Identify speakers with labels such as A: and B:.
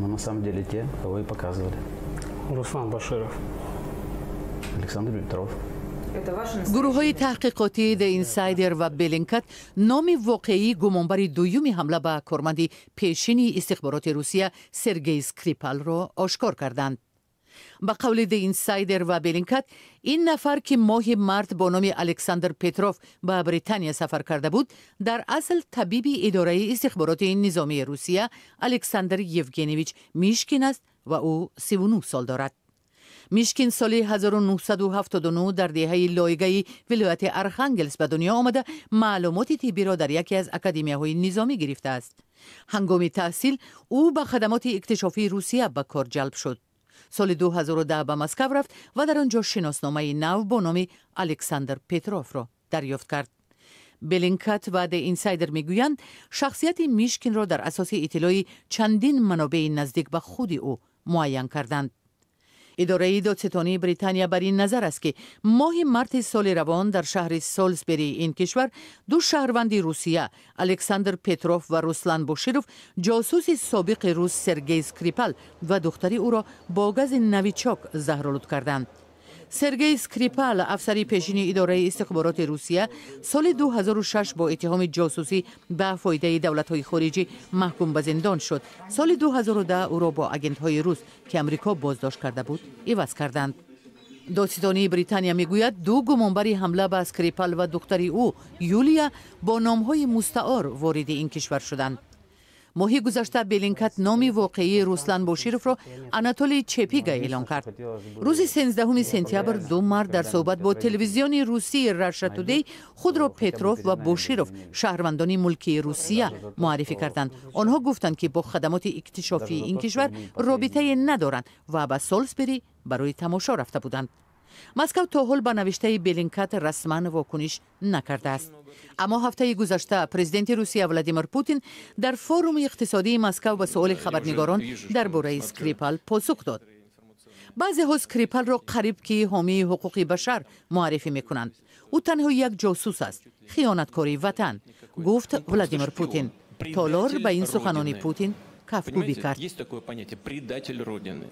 A: Мы на самом деле те, кого и показывали.
B: Руслан Боширов.
A: Александр Петров.
C: Гурӯҳҳои таҳқиқотии The Insider ва Беллингкат номи воқеии гумонбари дуюми ҳамла ба корманди пешини истихбороти Русия Сергей Скрипалро ошкор карданд. Ба қавли The Insider ва Беллингкат, ин нафар, ки моҳи март бо номи Александр Петров ба Британия сафар карда буд, дар асл табиби идораи истихбороти низомии Русия Александр Евгеньевич Мишкин аст ва ӯ 39 сол дорад. Мишкин соли 1979 дар деҳаи Лойгаи вилояти Архангелс ба дунё омада, маълумоти тиббиро дар яке аз академияҳои низомӣ гирифтааст. Ҳангоми таҳсил ӯ ба хадамоти иктишофии Русия ба кор ҷалб шуд. Соли 2010 ба Москав рафт ва дар он ҷо шиносномаи нав бо номи Александр Петровро дарёфт кард. Беллингкат ва The Insider мегӯянд, шахсияти Мишкинро дар асоси иттилои чандин манобеи наздик ба худи ӯ муайян карданд. Идораи додситонии Британия бар ин назар аст, ки моҳи марти соли равон дар шаҳри Солсберии ин кишвар ду шаҳрванди Русия, Александр Петров ва Руслан Боширов, ҷосуси собиқи рус Сергей Скрипал ва духтари ӯро бо гази Новичок заҳролуд карданд. Сергей Скрипал, афсари пешини идораи истихбороти Русия, соли 2006 бо иттиҳоми ҷосусӣ ба фоидаи давлатҳои хориҷӣ маҳкум ба зиндон шуд. Соли 2010 ӯро бо агентҳои рус, ки Амрико боздошт карда буд, иваз карданд. Додситонии Британия мегӯяд, ду гумонбари ҳамла ба Скрипал ва духтари ӯ Юлия бо номҳои мустаор вориди ин кишвар шуданд. Моҳи гузашта Беллингкат номи воқеии Руслан Бошировро Анатолий Чепига эълон кард. Рӯзи 13 сентябр ду мард дар суҳбат бо телевизиони русии Раша Тудей худро Петров ва Боширов, шаҳрвандони мулкии Русия, муаррифӣ карданд. Онҳо гуфтанд, ки бо хадамоти иктишофии ин кишвар робитае надоранд ва ба Солсбери барои тамошо рафта буданд. Москав то ҳол ба навиштаи Беллингкат расман вокуниш накардааст. Аммо ҳафтаи гузашта президенти Русия Владимир Путин дар форуми иқтисодии Москав ба суоли хабарнигорон дар бораи Скрипал посух дод. Баъзеҳо Скрипалро қариб ки ҳомии ҳуқуқи башар муаррифӣ мекунанд. «Ӯ танҳо як ҷосус аст, хиёнаткори ватан», гуфт Владимир Путин. Толор ба ин суханони Путин кафкӯбӣ кард.
D: Есть такое понятие «предатель Родины».